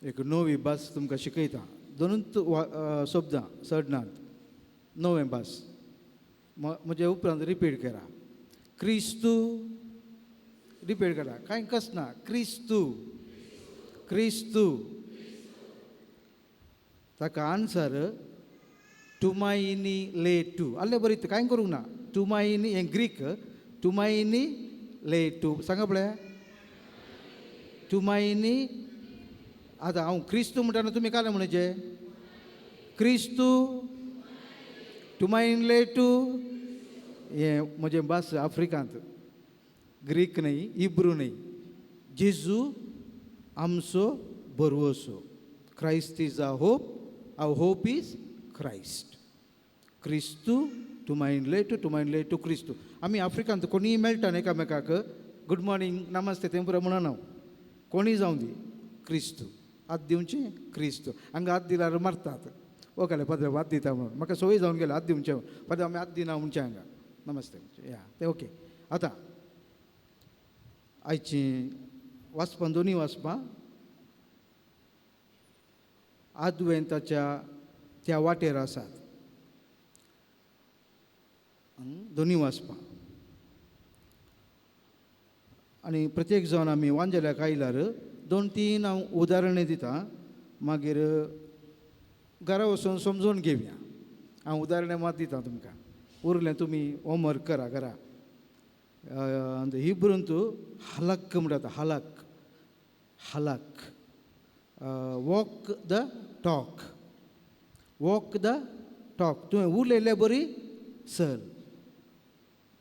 एक नवी भास तुमकां शिकयता. दोनूच शब्दां चडनात, नवें भास. म्हजे उपरांत रिपीट करा. क्रिस्तू, रिपीट करा, कांय कसना. क्रिस्तू, क्रिस्तू. ताका आन्सर टुमायनी ले टू. आल्ले बरी कांय करूंक ना. टुमायनी हें ग्रीक, टुमायनी ले टू. सांगा पळया, टुमायनी. आतां हांव क्रिस्तू म्हणटा, तुमी कालें म्हणचे क्रिस्तू टुमायन ले टू. हें म्हजें भास आफ्रिकांत, ग्रीक न्हय, इब्रू न्हय. जेजू आमचो भरवसो. Christ is a hope, our hope is Christ. क्रिस्तू टुमायन ले टू, टुमायन ले टू क्रिस्तू. आमी आफ्रिकांत कोणीय मेळटा न्ही एकामेकाक, गुड मॉर्निंग, नमस्ते तें पुरो म्हणना. कोणीय जावं दी, क्रिस्तू हात दिवचें. क्रिस्तू हांगा हात दिल्यार मारतात. ओ काले पद्र हात दिता म्हणून म्हाका संवय जावन गेल्या हात दिवचें. पद्र आमी हात दिना म्हणचें हांगा, नमस्ते म्हणचें. या तें ओके. आतां आयचीं वाचपां, दोनूय वाचपां आदवेंताच्या त्या वाटेर आसात. दोनूय वाचपां. आनी प्रत्येक जावन आमी वांजेल्याक आयल्यार दोन तीन हांव उदाहरणां दिता, मागीर घरा वचून समजून घेवया. हांव उदाहरणां मात दिता तुमकां, उरलें तुमी होमवर्क करा घरा. हिब्रूंत हलक म्हणटात, हलक, हलक. Walk the talk, walk the talk. तुवें उलयल्ल्या बरी चल,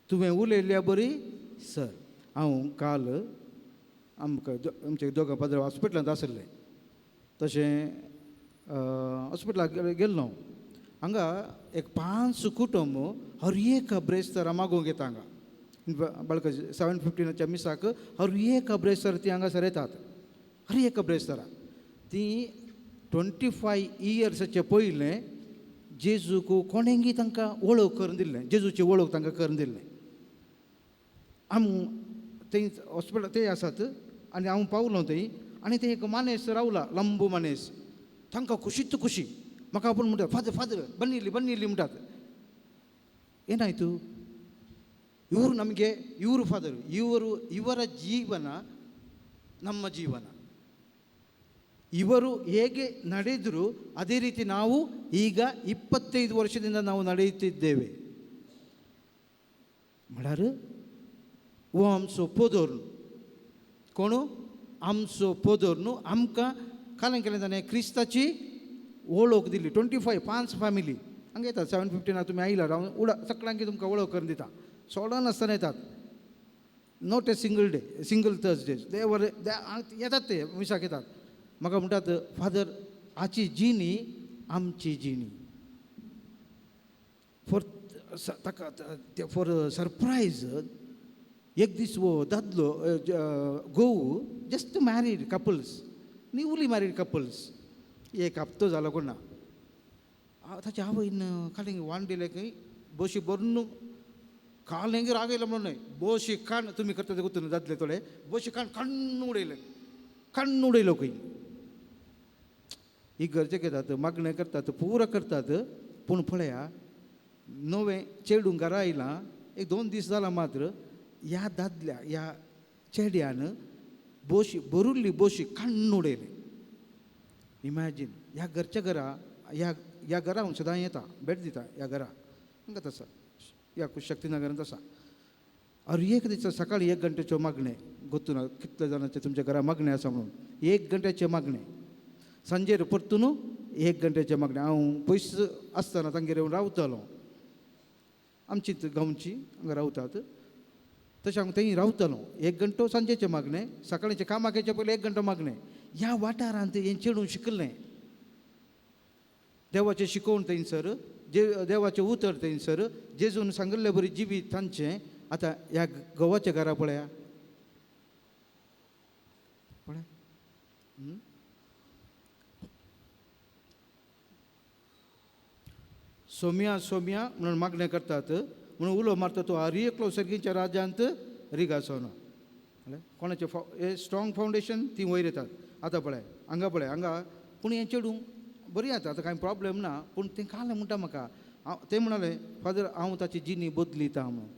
तुवें उलयल्ल्या बरी चल. हांव काल आमकां आमचे दोगां पाद्र हॉस्पिटलांत आशिल्ले, तशें हॉस्पिटलाक गेल्लो. हांगा एक 5 कुटुंब हर एक ब्रेस्तारा मागूंक येता हांगा. बाळका 7:15 मिसाक हर एक ब्रेस्तार ती हांगासर येतात, हर एक ब्रेस्तारा. ती 25 इयर्साचे पयलें जेजूक कोणेंगी तांकां वळख करून दिल्लें, जेजूची वळख तांकां करून दिल्लें. आम थंय हॉस्पिटल ते आसात आनी हांव पावलो थंय, आनी थंय एक मानेस रावला, लंबू मानेस. तांकां खुशीच खुशी. म्हाका आपूण म्हणटा, फादर फादर बन्निल्ली बन्निल्ली म्हणटात. ಏನಾಯಿತು? ಇವರು ನಮಗೆ, ಇವರು ಫಾದರು, ಇವರು ಇವರ ಜೀವನ ನಮ್ಮ ಜೀವನ. ಇವರು ಹೇಗೆ ನಡೆದರು ಅದೇ ರೀತಿ ನಾವು ಈಗ 25 ವರ್ಷದಿಂದ ನಾವು ನಡೆಯುತ್ತಿದ್ದೇವೆ. म्हळ्यार हो आमचो पोदोर. कोणू आमचो पोदोर न्हू. आमकां काल्यां केलें ताणें क्रिस्ताची वळख दिली. 25 5 फॅमिली हांगा येतात. 7:15 तुमी आयल्यार हांव उडा सगळ्यांकी तुमकां वळख करून दिता. सोडनासतना येतात. Not a single day, single Thursdays. They were येतात, ते मिसाक येतात. म्हाका म्हणटात, फादर आची जिणी आमची जिणी. फॉर ताका फॉर सरप्रायज एक दीस हो दादलो घोव, just married couples, newly married couples, एक हप्तो जालो कोण ना. ताच्या आवयन कालेंग वाण दिलें खंय, बोशी भरून कालेंगे रागयलें म्हणून न्हय, बोशी काण तुमी करता ते गोतून दादले थोडे बोशी काण काण्ण उडयलें, काण्ण उडयलो खंय. ही गरजे घेतात, मागणें करतात, पुरो करतात. पूण पळया, नवें चेडूं घरा आयलां, एक 2 दीस जाला मात्र, ह्या दादल्या ह्या चेड्यान बोशी भरुल्ली बोशी काण्ण उडयलें. इमॅजीन, ह्या घरच्या घरा, ह्या ह्या घरा हांव सदां येता, भेट दिता ह्या घरा. हांगा आसा, ह्या शक्तीनगरांत आसा. हर एक दिसा सकाळी 1 घंट्याच्यो मागणें. गोतून कितले जाणांचे तुमच्या घरा मागणें आसा म्हणून 1 घंट्याचें मागणें, सांजेर परतून 1 घंट्याचें मागणें. हांव पयस आसतना तांगेर येवन रावतालो. आमची गांवची हांगा रावतात, तशें हांव थंय रावतालो. 1 घंटो सांजेचें मागणें, सकाळचें कामाक येवचे पयलीं 1 घंटो मागणें. ह्या वाठारांत हें चेडूं शिकलें देवाचें शिकोवण थंयसर, जे देवाचें उतर थंयसर, जेजून सांगिल्ले बरी जिवीत तांचें. आतां ह्या घोवाच्या घरा पळया, पळय. सोम्या सोम्या म्हणून मागणें करतात म्हणून उलो मारता तो हर एकलो सर्गीच्या राज्यांत रिगासोना. कोणाचें हे स्ट्रॉंग फावंडेशन ती वयर येतात. आतां पळय हांगा, पळय हांगा. पूण हें चेडूं बरी आतां, आतां कांय प्रॉब्लेम ना. पूण तें कालें म्हणटा म्हाका, हांव तें म्हणालें फादर हांव ताची जिणी बदलिता म्हणून.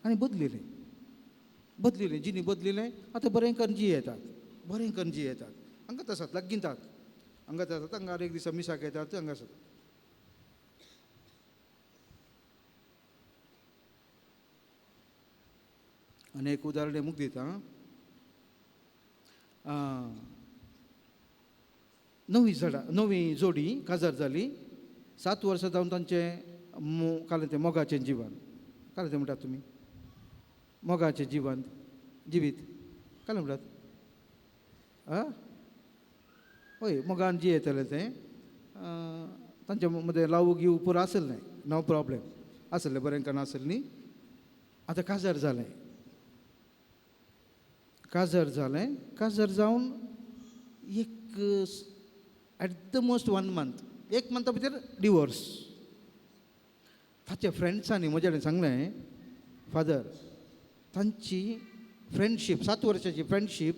आनी बदलिलें, बदलिलें जिणी बदलिलें. आतां बरें करून जियेतात, बरें करून जियेतात. हांगाच आसात, लागींतात, हांगाच आसात. हांगा एक दिसा मिसाक येतात, हांगा आसात. आनी एक उदाहरण मुख दिता. नवी झाडां, नवी जोडी काजार जाली. 7 वर्सां जावन तांचें कालें तें मोगाचें जिवन. कालें तें म्हणटात तुमी मोगाचें जिवन जिवीत कालें म्हणटात. आं हय, मोगान जियेतलें तें. तांचे मदें लावू गिवू पुरो आसलें, नो प्रॉब्लेम आसलें, बरें करून आसलें न्ही. आतां काजार जालें, काजार जालें. काजार जावन एक एट the most 1 month, 1 मंथा भितर डिवोर्स. ताच्या फ्रेंड्सांनी म्हजे कडेन सांगलें, फादर तांची फ्रेंडशीप 7 वर्सांची फ्रेंडशीप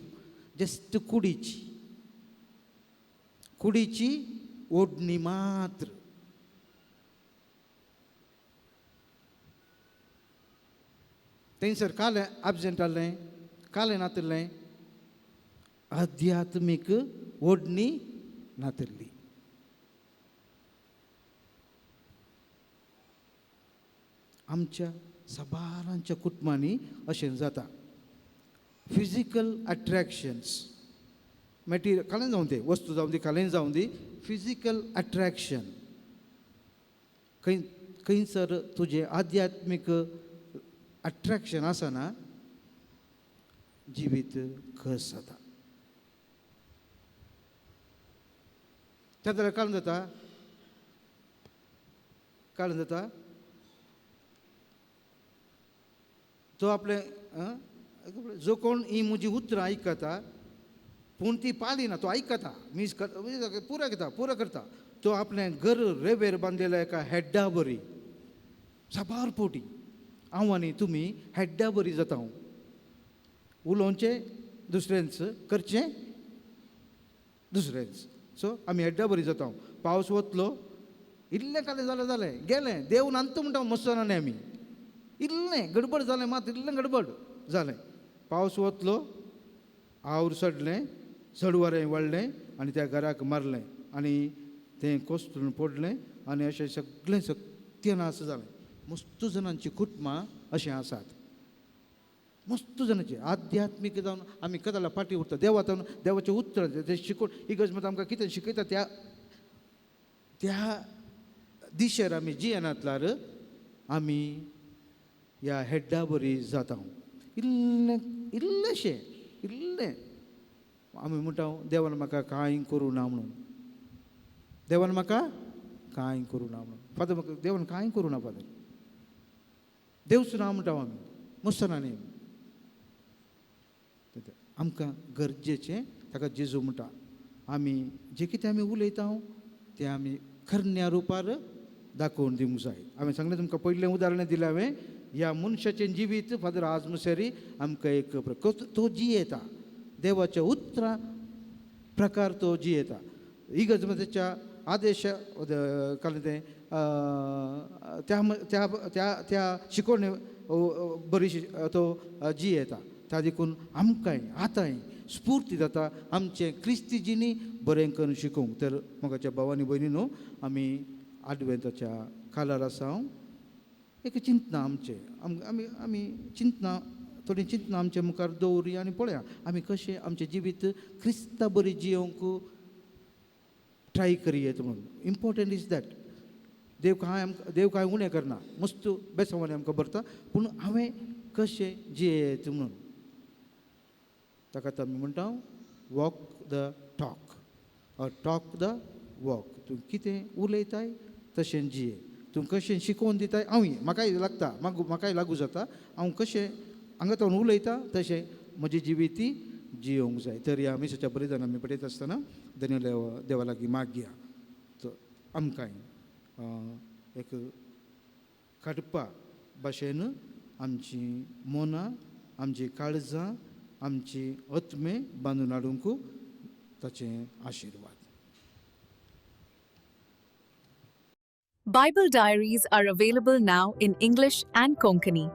जस्ट कुडीची, कुडीची ओडणी मात्र. थंयसर कालें एबसेंट जालें, कालें नातिल्लें, आध्यात्मीक ओडणी नातिल्ली. आमच्या साबारांच्या कुटुंबांनी अशें जाता. फिजिकल अट्रॅक्शन्स, मॅटिरियल कालें जावं दी, वस्तू जावं दी, कालें जावं दी, फिजिकल अट्रॅक्शन खंय खंयसर तुजें आध्यात्मीक अट्रॅक्शन आसना, जिवीत कस जाता. त्या जाल्यार कारण जाता, कारण जाता तो आपलें जो कोण ही म्हजी उतरां आयकता पूण ती पालिना, तो आयकता मीस पुरो करता, पुरो करता, तो आपलें घर रेवेर बांदलेल्या एका हेड्डा बरी. साबार पोटी हांव आनी तुमी हेड्डा बरी जाता. हांव उलोवचें दुसऱ्यांच, करचें दुसऱ्यांच. सो आमी हेड्डा बरी जाता. पावस वतलो इल्लें कालें जालें, जालें गेलें, देव नांत म्हणटा मसनानी आमी. इल्लें गडबड जालें, मात इल्लें गडबड जालें, पावस वतलो, our सडलें, चडवारें वळ्ळें आनी त्या घराक मारलें आनी तें कोसळून पडलें आनी अशें सगळें सत्यानाश जालें. मस्त जाणांची कुटुंबां अशें आसात, मस्त जाणांची आध्यात्मीक जावन आमी कदाला फाटीं उरता. देवा जावन देवाचें उतर तें शिकोवन इगर्ज मात आमकां कितें शिकयता त्या त्या दिशेर आमी जियेनातल्यार आमी ह्या हेड्डा बरी जाता. इल्लें इल्लेशें इल्लें आमी म्हणटा देवान म्हाका कांय करूं ना म्हणून, देवान म्हाका कांय करूं ना म्हणून, फादर म्हाका देवान कांय करूं ना, फादर देवच ना म्हणटा आमी मुसनानी. आमकां गरजेचें ताका जेजू म्हणटा आमी जें कितें आमी उलयता तें आमी खरण्या रुपार दाखोवन दिवंक जाय. हांवें सांगलें तुमकां पयलें उदाहरण दिलें हांवें, ह्या मनशाचें जिवीत फादर आजमुसेरी आमकां एक तो जियेता देवाच्या उतरां प्रकार तो जियेता. इगर्ज ताच्या आदेश काल तें त्या त्या त्या त्या शिकोवणे बरी तो जियेता. त्या देखून आमकांय आतांय स्फूर्ती जाता आमचें क्रिस्ती जिणी बरें करून शिकोवंक. तर म्हज्या भाव आनी भयणी न्हू आमी आडवेंताच्या खालार आसा. हांव एक चिंतना आमचें आमी आमी चिंतना थोडीं चिंतना आमच्या मुखार दवरुया आनी पळया आमी कशें आमचें जिवीत क्रिस्ता बरी जियोवंक ट्राय करयेत म्हणून. इम्पॉर्टंट is that देव कांय आमकां देव कांय उणें करना, मस्त बेसांवानी आमकां भरता, पूण हांवें कशें जियेत म्हणून ताका आमी म्हणटा walk the talk or talk the walk. तूं कितें उलयताय तशें जिये, तूं कशें शिकोवन दिताय हांव म्हाकाय लागता, म्हाकाय लागू जाता, हांव कशें हांगा तो उलयता तशें म्हजी जिवीत जियोवंक जाय. तर ह्या मिसाच्या बलिदान आमी पळयत आसतना धन्य देवा लागीं मागया तर आमकांय एक काडपा भाशेन आमची मनां, आमची काळजां, आमची आत्मे बांदून हाडूंक ताचे आशिर्वाद. Bible Diaries are available now in English and Konkani.